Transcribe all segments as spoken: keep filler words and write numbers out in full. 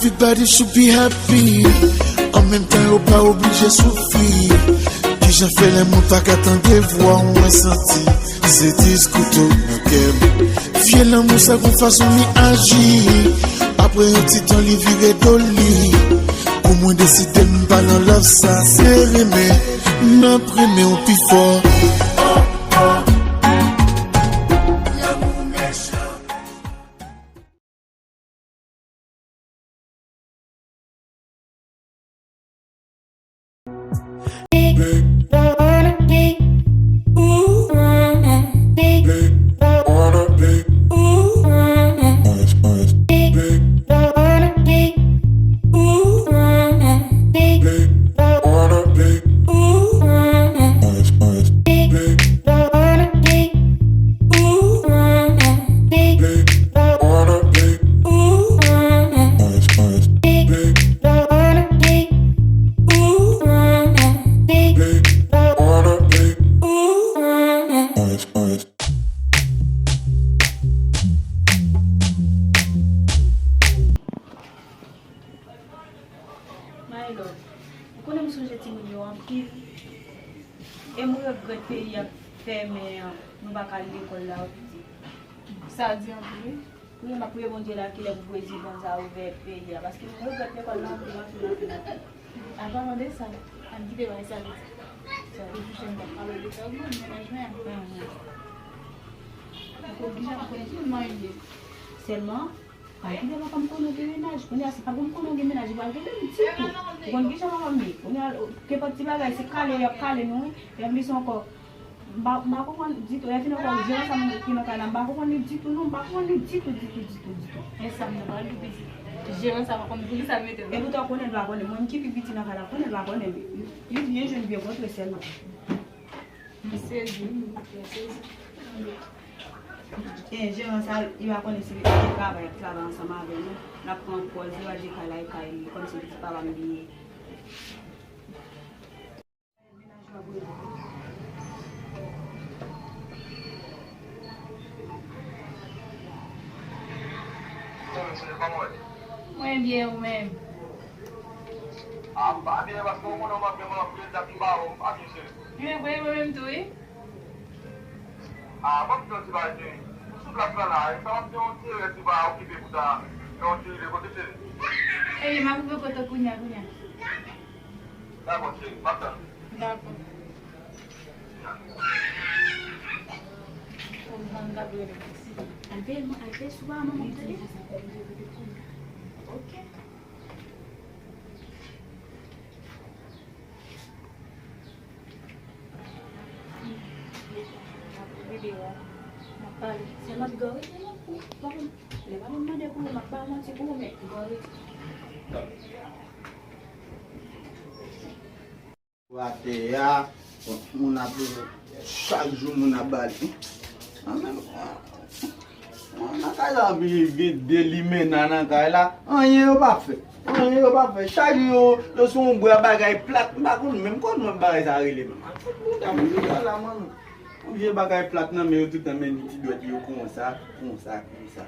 Everybody should be happy. An menm tan, yo pa oblije soufri. Kijan fè lè moun pa ka tande vwa w, mwen santi se dis kouto nan kè m. Vye lanmou sa gon fason li aji. Apre yon ti tan, li vire do li. Kou mwen deside m pa nan love sa, se renmen m ap renmen w pi fò. My love, ou konnen m sonje timoun yo anpil. E m regrèt peyi a fèmen an, nou pa ka al lekòl la, wi pitit. Sa di anpil, wi. Priye, m ap priye Bondye la kilè pou pwezidan sa ouvè peyi a, paske m regrèt lekòl la anpil, anpil, anpil, anpil. Avan mande sa, ann kite bagay sa vit. Sa. Pou pwochèn fwa, m ap pale de sa, wi, mennaj mwen an. Mhm. Ou konn kijan, ou konn tout manyen. Sèlman, pa kite papa m konnen w gen mennaj. Kounye a, si papa m konnen w gen mennaj, li pral kenbe m ditou. Ou konn kijan papa m ye. Kounye a, kenpòt ti bagay, se kale y ap kale nou, wi. E anplis ankò, m pa, m pa konprann ditou. E anfin ankò, jeran sa ki nan kay la, m pa konprann li ditou, non. M pa konprann li ditou, ditou, ditou, ditou. E sa m nan pral di pitit. Jeran sa pa konn poukisa l mete l. E poutan konnen l pa konnen. Mwen, m ki pi piti nan kay la, konnen l pa konnen. Li, li byen jèn, byen kontre sèlman. M sezi, m sezi. E, jeran sa, li pa konnen si li travay, ap travay ansanm avè nou. L ap pran pòz li, al jete kay la, e kay li, kòmsi li se papa m li ye. Mwen byen, ou menm? A, m pa byen, paske ou konnen w ap gen mwen anpil, dat m pa wè w, m pa byen, cheri. Mwen vre, mwen menm tou, wi. A, ban m di w yon ti bagay, cheri. Ou sou plas la la, e sa w ap gen yon ti erè, ti pa okipe pou ta fè yon ti rive kote, cheri. Ebyen, m ap rive kote w kounya, kounya. Dakò, cheri, m ap tann ou. Dakò. Al peye, al peye sou pa manman, tande? Ok. Videyo a, m ap pale. Se lòt gò rete non pou, pa konn, lè pa konn mande pou ou, m ap ba manti pou ou, men gò rete. Atè a, moun ap, chak jou moun ap ba li. An, men, Nan kay la, gen de limena nan kay la, anyen yo pa fè. Anyen yo pa fè. Chak jou yo, yo sou yon bwa bagay plat, m pa konn menm kòman bagay sa rele menm. Ak tout bouda moun yo la, man. Yon vye bagay plat nan men yo, tout nan men ti dwèt yo konsa, konsa, konsa.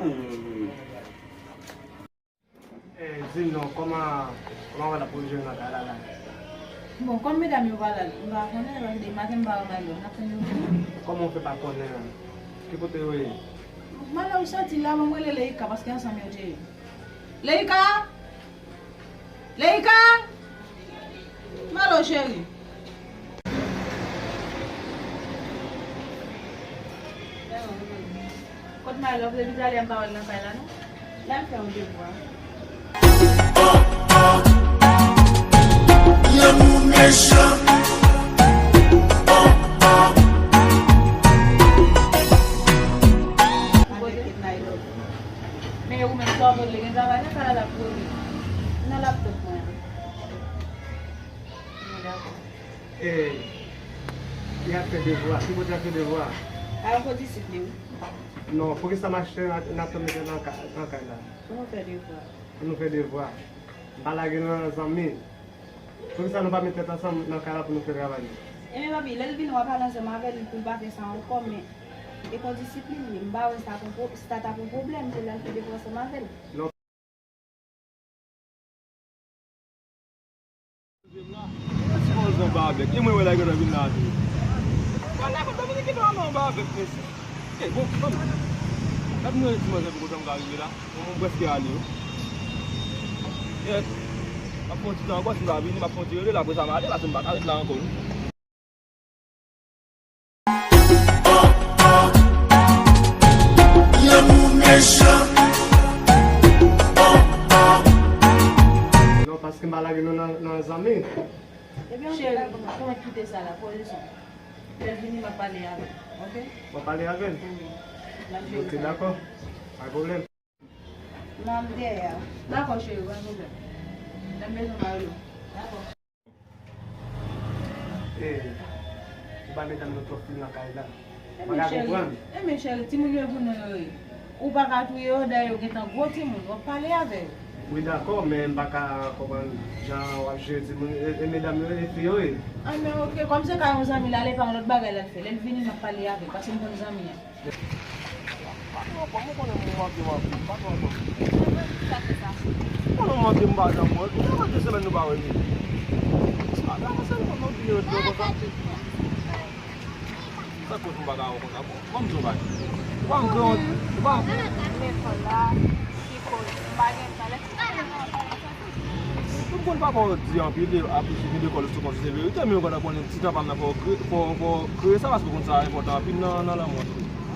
Hmm. Eh, di m non, kòman, kòman w ap jere nan kay la, la? Bon, kòm medam yo pa la, m pa konnen, paske depi maten m pa wè Maylove, n ap tann yo vini. Kòman w fè pa konnen? Ki kote yo ye? Maylove soti la, ban m rele Leika, paske ansanm yo te ye. Leika! Leika! Malo cheri. Kot Maylove depi talè a m pa wè l nan kay la non. L al fè yon devwa. Lanmou mechan. Maylove. Men ou menm sa w ap regle gen travay nan kay la l ap regle. Nan laptop mwen an. Mwen dakò. E, y ap fè devwa. Ki kote y ap fè devwa? A yon kodisip li wi. Non, poukisa m achte n ap, n ap tann mete nan ka-, nan kay la? Pou nou fè devwa. Pou nou fè devwa. M pa lage nan zanmi. Poukisa nou pa met tèt ansanm nan kay la pou nou fè travay nou? Ebyen papi, lè l vini w a pale ansanm avè l pou l pa fè sa ankò, men e kondisip li ye. M pa wè sa t ap yon pwoblèm pou l al fè devwa ansanm avè l. Non. Bèk, e mwen wè la, gentan vin la tou. Gade la, konn Dominik ki nan anba avèk mesye. E, bon, ban m. Gad mwen ti manzè pou kontan m ka rive la. Mwen, mwen prèske ale, wi. Yè. M ap fè yon ti tan ankò, si m pa vini, m ap fè yon ti rele la, apre sa, m ale, paske m pa ka ret la ankò, non. Lanmou mechan. Non, paske m pa lage nou nan, nan zanmi. Ebyen, cheri, kòman kite sa la, pozisyon. Lè l vini, m ap pale avè l, oke? W ap pale avè l? Wi. L ap jere sa. Oke, dakò. Pa gen pwoblèm. Nan dèyè. Dakò, cheri, pa gen pwoblèm. Lè m bezwen, m a rele w. Dakò. E, ou bay medam yo twòp fim nan kay la. E, m pa ka konprann. E, men cheri, timoun yo e pou nou yo ye. Ou pa ka touye yo, dayè yo gentan gwo timoun, w ap pale avè yo. Wi, dakò, men m pa ka konprann jan w ap jere timoun, e, e medam yo, e fi yo ye. A, men oke, kòm se ka yon zanmi l ale, pa yon lòt bagay l al fè. Lè l vini, m ap pale avè l, paske m konn zanmi an. Patwon, kòm ou konnen mwen manke w anpil, patwon, kòm. Sa fè sa. Ou konnen mwen manke m pa janm wè l. Ou gen de semèn nou pa wè l. A, dakò, se nou konn bliye yo konsa. Sa koz m pa ka wè w konsa. Bon, ban m di w yon bagay. Ou pa antre yon, ou pa. Lekòl la, ki koz m pa gen tan. Lè m konn papa w di anpil de, ap vin lekòl sou kont se verite, men ou pa ta konnen ti tan pa m nan fò w kre-, fò, fò w kreye sa, paske w konn sa enpòtan anpil nan, nan lanmou an.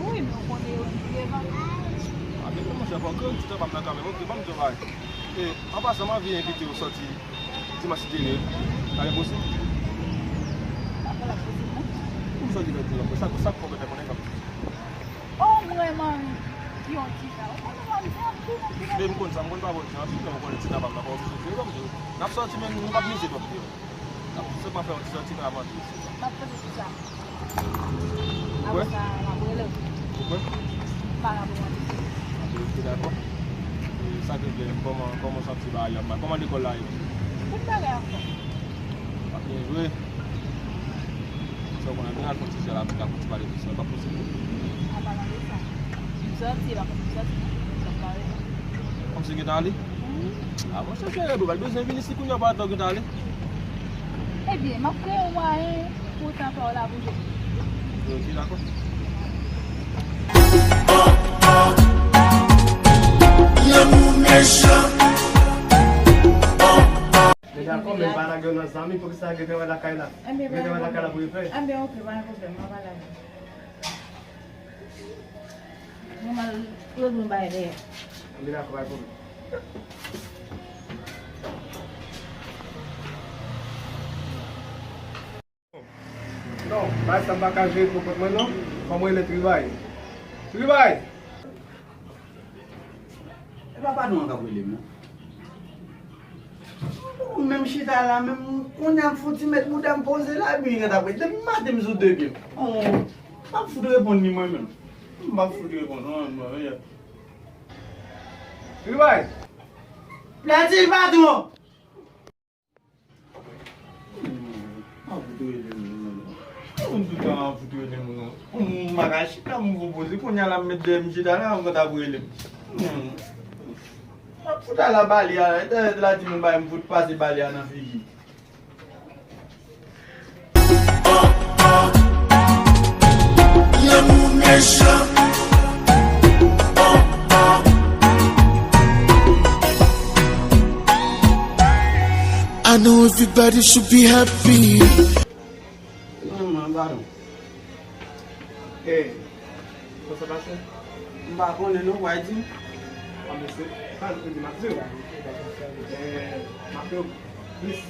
Wi, men w konnen yo vin devan. A, men monchè, fò w kreye ti tan pa m nan kanmenm, oke, ban m di w yon bagay. E, an pasan, m anvi envite w sòti dimanch si Dye vle. Sa gen posib? Sa pa posib, non. Pou m sòti fè ti lòt, sa, sa k fò w gentan konnen sa posib? Oh, mwen, manmi, yon ti tan. Ou konnen manmi, se anpil, anpil, anpil. Men m konn sa, m konn pa bon jan anpil, men m konnen ti tan pa m nan pa oblije fè kòm tou. N ap sòti, men nou p ap mize twòp deyò. N ap sèlman fè yon ti sòti, men avan tou, se sa. M ap poze sou sa. Ou kwè? Apre sa, m ap rele w. Ou kwè? M pa ka pou mwen. Anben, oke, dakò. E, sa k gen, kòman, kòman w santi bagay yo ap mache? Kòman lekòl la ye? Tout bagay anfòm. W ap byen jwe. Sa w konnen, vin al fè yon ti jwèt avèk la pou ti pale de sa, pa posib. An palan de sa, m sòti, pa konn m sòti, non, m sòti pa rete. Kòmsi w gentan ale? Wi. A bon, se serye, bro, pa bezwen vin isit kounye a, pa t ou gentan ale. Ebyen, m ap kreye yon mwayen pou tan pa w la pou jwe. Ok, dakò. Lanmou mechan. Men dakò, men pa lage yo nan zanmi, poukisa yo gentan wè lakay la? Gentan wè lakay la pou yo pè. Anben, oke, pa gen pwoblèm, mwen pa lage. Mwen m al regle yon bagay dèyè. Anben, dakò, pa gen pwoblèm. Non, bagay sa m pa ka jere pou kont mwen non. Fò m rele Tribay. Tribay! E pa patwon an k ap rele m non. Ou menm chita la, menm kounye a m fouti met bouda m poze la, epi li gentan ap rele. Depi maten m sou de pye m. Oh, m ap fout reponn li mwen menm. M ap fout reponn. Oh, mwen, yeah. Tribay! Plati patwon! Ap fout rele m, non. Moun tout tan ap fout rele m, non. M pa ka chita, m vo poze. Kounye a la, m met dèyè m chita la, ankò t ap rele m. Hmm. Ap fout al a bali a, dèyè la di m bay m fout pase bali a nan figi. Lanmou mechan. I know everybody should be happy. Non, man, padon. Hey, kòman sa pase? M pa konnen non, w a di m. A, mesye, pa l konnen, m ap di w. Eh, m ap fè w plis.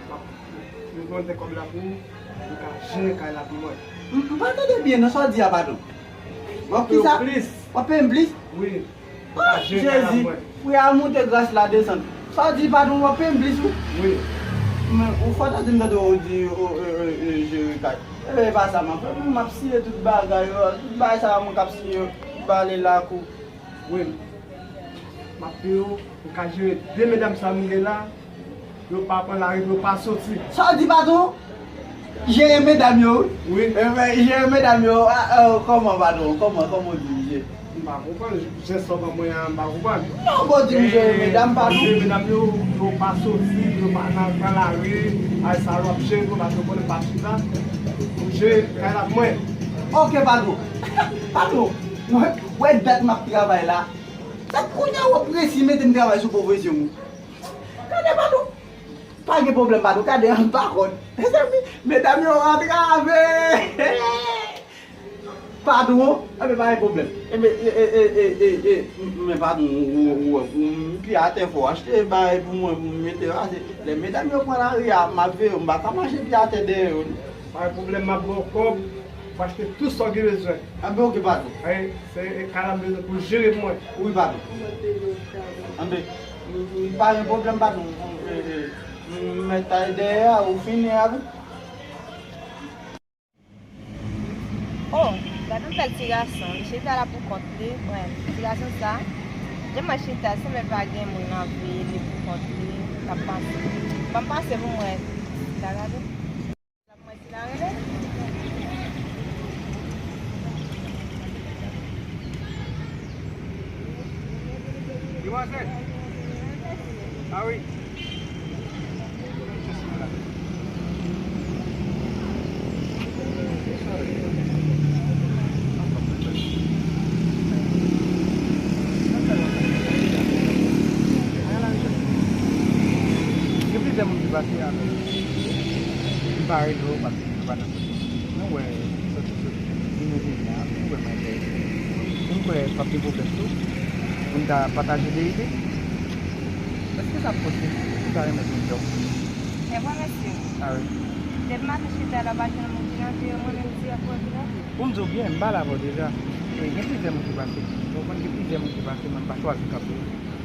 M ap, m ap mande kòb la pou ou, ou ka jere kay la pou mwen. M, m pa tande byen non, sa w di a, padon. W ap fè w plis. W ap peye m plis? Wi. Oh, Jezi! Wi, al monte gras la desann. Sa w di, patwon, w ap peye m plis, wi. Wi. Men, ou fò tande m tande w di, o, e, e, e, jere kay. E, e pa sa m ap fè. M ap siye tout bagay yo. Tout bagay sa a, mwen k ap siye yo. Bale lakou. Wi. M ap peye w. Ou ka jere de medam sa m gen la. Yo pa pran lari pou yo pa soti. Sa w di, patwon? Jere medam yo, wi. Wi. E, men, jere medam yo. A, a, kòman, patwon? Kòman, kòman w dirije? M pa konprann, jan sa w ban mwen an, m pa konprann. Non, bon, di m jere medam, pa nou. Jere medam yo, yo pa soti, yo pa nan, nan lari, ay sa yo ap jere, yo pa, yo konnen pa chita. Pou jere kay la pou mwen. Ok, patwon. Patwon, wè, wè dat m ap travay la. Sa kounye a w ap resi mete m travay sou pwofesyon m. Gade, patwon. Pa gen pwoblèm, patwon. Gade, an pa kont. Mezanmi, medam yo antrave. Patwon, enben pa gen pwoblèm. Enben, e, e, e, e, e, e, m, men patwon, ou, ou, ou, m pye atè fò achte bagay pou mwen, pou m mete la, se, lè medam yo pran lari a, m ap veye yo, m pa ka mache pye atè dèyè yo, non. Pa gen pwoblèm, m ap ba w kòb, w achte tout sa w gen bezwen. Enben, ok, patwon. Wi, se kay la m bezwen pou jere pou mwen. Wi, patwon. Enben, m, m pa gen pwoblèm, patwon. E, e, m mèt ale dèyè a, ou fini avè l? Oh, gad yon bèl ti gason. Li chita la pou kont li. Mwen, ti gason sa, jan mwen chita, sanble pa gen moun nan vi li pou kont li, l ap pase. Ban m pase pou mwen. Ta gade. L ap mwen si la rele. Demoiselle. Ah oui. Gen plizyè moun ki pase avè m. M pa rele yo paske yo pa nan kote. Mwen wè, soti, soti, vini, vini a, mwen wè mwen enterese. Mwen kwè p ap gen pwoblèm tou pou n ta pataje de ide. Èske sa posib? M ta renmen jwenn kè w. Se vre, mesye? Ah wi. Depi maten chita la, pa jwenn moun ki nan vi yo, mwen menm di ap wè ki nan vi. Pou m di w byen, m pale avè w deja. E gen plizyè moun ki pase. Ou konprann, gen plizyè moun ki pase, mwen m pa chwazi kanpe.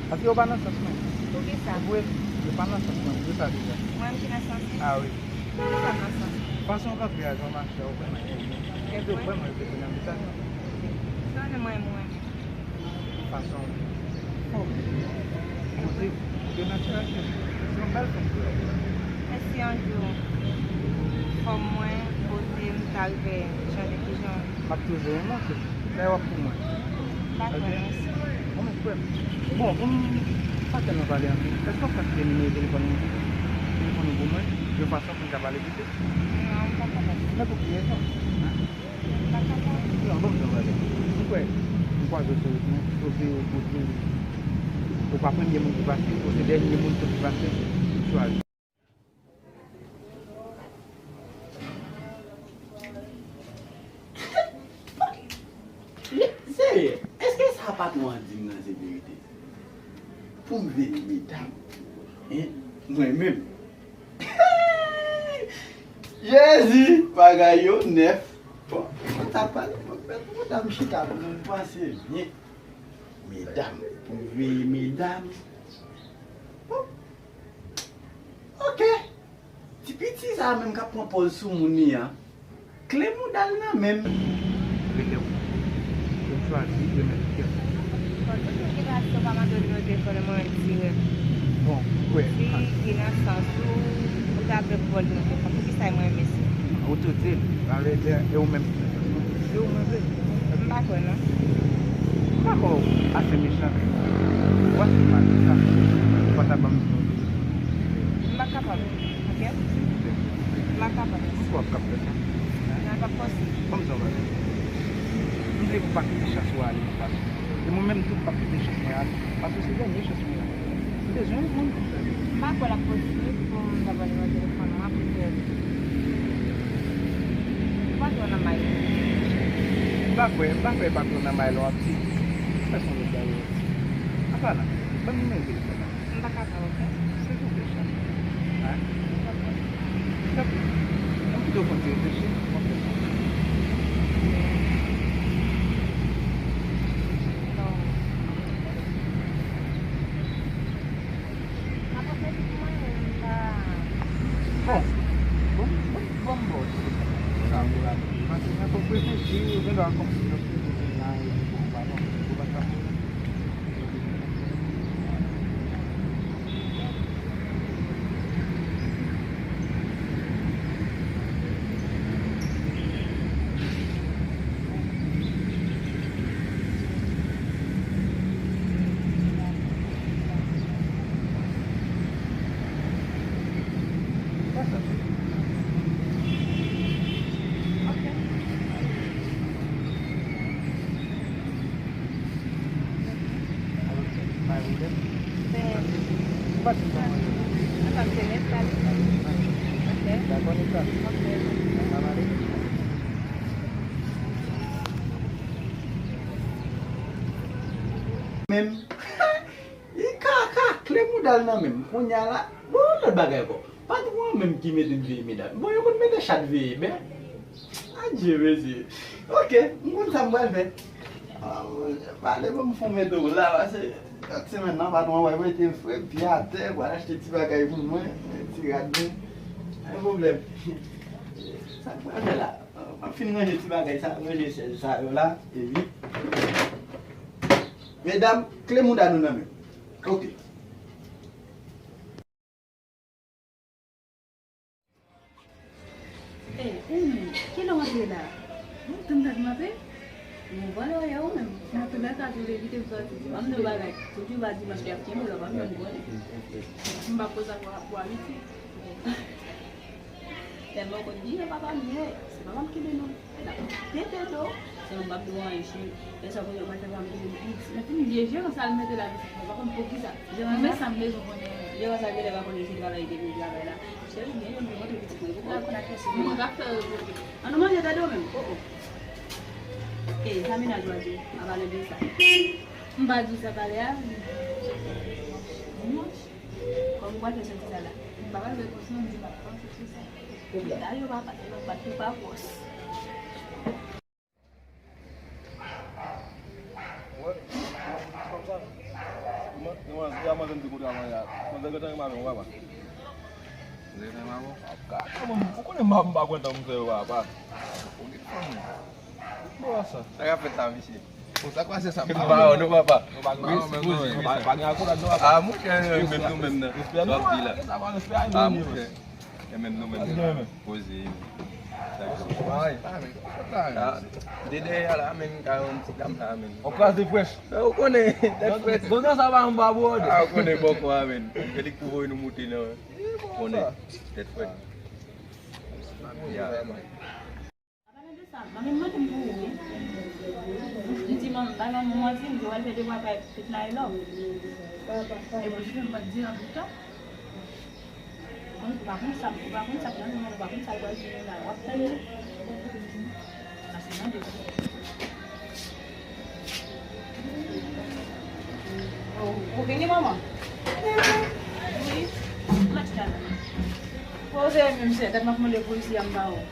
Paske yo pa nan sans mwen. Poukisa? Ou vre, yo pa nan sans mwen, m di w sa deja. Mwen menm ki nan sans ou? Ah wi. Poukisa m nan sans ou? Fason w kanpe a, jan w mache a, ou vrèman enterese m. Ou vrèman enterese nan vi sa. Sa w renmen mwen? Fason w fòme. Kote, kote natirèl se. Se yon bèl fanm ki wè. E si yon jou, fòm mwen, kote m ta rive chanje kijan? M ap toujou renmen w, se lè w ap pou mwen. Dakò, mèsi. Bon, men kwè m. Bon, pou m pa tèlman pale anpil, èske w ka kite nimewo telefòn ou, telefòn ou pou mwen, yon fason pou n ka pale plis? Non, m pa kapab. Men pou ki rezon? Hein? M pa kapab. Non, bon, m jan bagay. M kwè, m kwaze w sou wout mwen, ou se, ou se, ou pa premye moun ki pase, ou se dènye moun tou ki pase, m chwazi. Serye, èske sa patwon an di m nan se verite? Pou m veye medam, en, mwen menm. Jezi, bagay yo nèf. Bon, mwen ta pale, mwen, mwen, mwen ta m chita pou mwen panse byen. Medam, pou m veye medam. Bon. Ok. Ti piti sa a menm k ap pran pòz sou moun li a, kle mouda l nan men m. Rele w. Pou m chwazi remèt kè m. Bon, ou toujou gen bagay ou pa mande w nimewo telefòn mwen dirèk. Bon, ou kwè. Si li nan sans ou, ou ta vle pou w nimewo telefòn. Poukisa e mwen mesye? Ou tou di l, alè, e ou menm ki nan sans mwen. Se ou mwen vle. M pa kwè non. M pa kwè w ase mechan. Ou ase mal konsa. Ou pa ta ban m nimewo telefòn. M pa kapab. Ok? Silvouplè. M pa kapab. Poukisa w ap ka fè sa? Nan, l p ap posib. Ban m di w yon bagay. M vle pou w pa kite chans ou ale konsa. E mwen menm tou, m p ap kite chans mwen ale. Paske se dènye chans mwen an. M bezwen yon moun pou m fè l. M pa kwè l ap posib pou m ta ba l nimewo telefòn mwen pou l fè l. Ou pa twò nan may. M pa kwè, m pa kwè e pa twò nan may lè w ap di. Fè s on lòt bagay w ap di. Apa la, ban m nimewo telefòn la. M pa kapab, ok? Silvouplè, cheri. Hein? Tanpri. Tanpri. Ann kite w fè yon ti reflechi. Ok. Bon. Bon, bon, bon, bon. Sa, pou la. Paske mwen fòk reflechi, ou gen dwa konprann lòske ou gen nan, ou pa, ou pa sa. Sa pa m te ret pale. Ok. Dakò, Nika. Ok. Sa va ale? Menm. Li ka, ka kle mouda l nan men m. Kounye a la, bon, lòt bagay ankò. Patwon an menm ki mete m veye medam. Bon, yo konn mete chat veye, men. Adye, mesye. Ok, m konn sa m pral fè. Ah, pale pou m fon mete w la, pase lòt semèn nan, patwon an wè mete m fre, pye atè, pral achte ti bagay pou mwen, ti rad mwen. Pa gen pwoblèm. Sa m pral fè la? M ap fin ranje ti bagay sa, ranje chèz sa yo la, epi. Medam, kle mouda nou nan men. Ok. Ey, ou menm, kilè w antre la? Mwen tann dat maten. Mwen vòlè w ye ou menm. Nan tou lè ka, tou lè kite m sòti. Ban m di w bagay. Tou di w pa dimanch li ap kenbe w la, ban m yon konnen. M pa poze ak w a, w a miti. Tèlman w konn di, e papa m ye. Se papa m ki de non. Tete do. Se yon bab dwa an isi. E sa kote w pa te pa m ki de non. Mwen fin vye jeran sa l mete la pitit mwen. Pa konn poukisa. Jeran sa? Mwen sa m bezwen konnen. Jeran sa genlè pa konnen si travay depi travay la. Cheri, byen, mwen montre pitit mwen. Pou konn ak kèsi. Mwen ka fè. An nou manje tete do menm. Oh, oh. E, sa mennaj ou a di w? A pale de sa. M pa di w sa pale a. Kòm ou pa fè soti sa la. M pa pral fè konsa, m di pa fè soti sa. Medam yo pa pale, yo pa tou pa gwòs. Wè, kòmsa. Mwen, mwen, se a manzè m te kontre avan yè a. Manzè gentan renmen avè w, papa. Gentan renmen avè w? Ou konnen m pa, m pa kontan m fè yo, papa. Ou gen fanm. Bon, sa. Sa k ap fèt la, mesye? Bon, sa k pase sa? M pa wè w non, papa. Wi, sipoze, wi, sa. Pa gen akolad non, papa. Ah, monchè, nou menm, nou menm nan. Respè nou, respè nou, respè nou. Ah, monchè. E menm nou menm la. Poze. Dakò. Ah, men, kòt la, men. Ah, de dèyè a la, men, ka yon ti dam la, men. Ou kraze frèch. Ou konnen, tèt frèt. Gonzan sa pa yon babòd. Ah, ou konnen bòkò a, men. Se li k pou voye nou moute nan. Konnen, tèt frèt. Ya. Apalan de sa, manmi m mande m pou ou, wi. M di manmi, bay manmi w manti, m di w al fè devwa kay pitit la e lò. E pou di m pa t di anpil tan. Ou pa konn sa, ou pa konn sa k nan men w, ou pa konn sa l pral di la, w ap tande. Pase mande. Oh, ou vini, manman? Wi, m mèt la. Poze menm, se tèt m ap mande pou isi a m pa wè.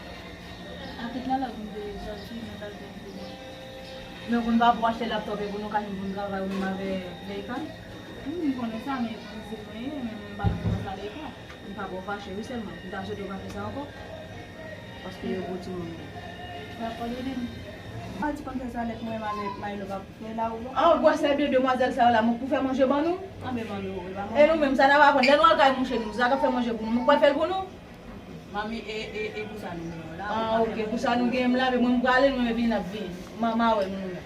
Apèt la la pou m te sòti, mwen t al fè yon ti. Men konn pa pou achte laptop e pou nou ka jwenn pou n travay ou menm avè Leika? Wi, m konnen sa, men epi se mwen ye, men m pa nan konfyans a Leika. M pa ba w fache wi sèlman. M ta swete w pa fè sa ankò. Paske yo gwo timoun yo. Dakò, Lili. Pa di konn fè sa nèt mwen avè Maylo pa pou fè la ou bon. An gwòs lè de demwazèl sa yo la, mwen pou fè manje ban nou. Anben mande w, e pa manje. E nou menm, sa n ap aprann. Lè nou al kay mouche nou, sa k ap fè manje pou nou, mwen pral fè l pou nou. Manmi, e, e, e pou sa nou gen la. Ah, ok. Pou sa nou gen m la, men mwen m prale, nou men vini n ap vini. M a, m a wè nou menm.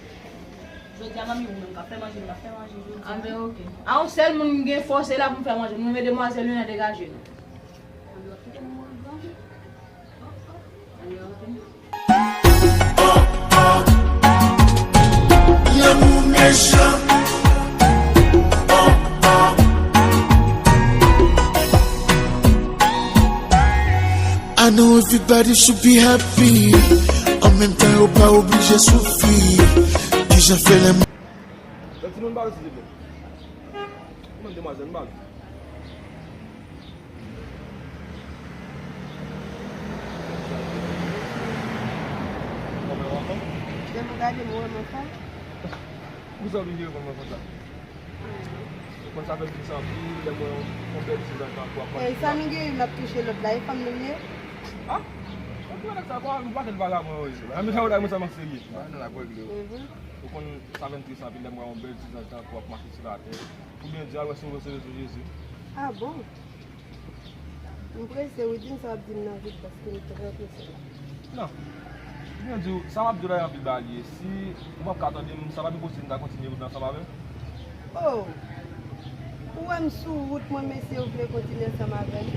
Jodi a, manmi, ou menm k ap fè manje, m ap fè manje jodi a. Ah, ben, ok. A yon sèl moun m gen fòs, se la pou m fè manje. Nou men demwazèl yo nan degaje nou. Anben, w ap kite m manje. Anben, ok. Lanmou mechan. I know everybody should be happy. An menm tan, yo pa oblije soufri. Kijan fè lè m... Yon timoun ba yo, silvouplè. Yon demwazèl, ba yo. Kòman w anfòm? Lè m gade m wè m anfòm. Poukisa w oblije reponn mwen konsa? Ou konn sa fè m plis anpil lè m wè yon, yon bèl ti zanj tankou w ap... Ey, sa nou gen wi, m ap touche lòt la, e fanm nou ye? Ah? Ou konnen nèg sa, kwa, m pa tèt vagabon yo ye. An nou sa w la, mwen sèlman serye. Ou konn sa fè m tris anpil lè m wè yon bèl ti zanj tankou w ap mache sou latè. Oubyen di al wè si w resevwa sou Jezi. Ah bon? M prese wi, di m sa w ap di m nan vit paske m trè prese la. Non. Oubyen di w, sa m ap di w la e anpil bagay li ye. Si ou p ap ka tande m, sa p ap enposib m ta kontinye wout la ansanm avè w. Oh! Ou wè m sou wout mwen, mesye, ou vle kontinye ansanm avè m?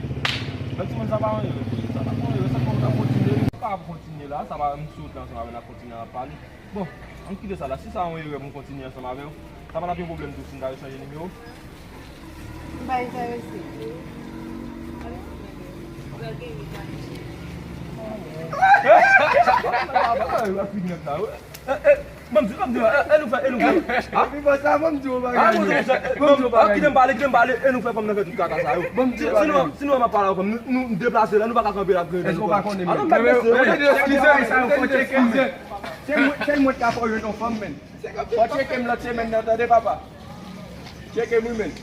Men timoun, sa pa yon erè, sa pa yon erè, sa fò m ta kontinye. M pa ap kontinye la, sa pa, m sou wout la ansanm avè w, n ap kontinye ap pale. Bon, ann kite sa la. Si sa yon erè pou m kontinye ansanm avè w, sa pa t ap yon pwoblèm tou si n ta rechanje nimewo? Bay sa yo se. Ban m di, ban m di, e nou fè, e nou fè. Epi bon sa, ban m di w bagay. Ban m di w bagay. Kite m pale, kite m pale, e nou fè fanm nan fè tout kaka sa yo. Ban m di w bagay. Si nou, si nou pa pale avè fanm, nou, nou deplase la, nou pa ka kanpe la. Èske w pa konnen menm? Eskize, eskize. Se mwen, se mwen ki ka fè w jwenn yon fanm, menm. Fò tcheke m lòt semèn nan, tande papa. Tcheke m wi, menm.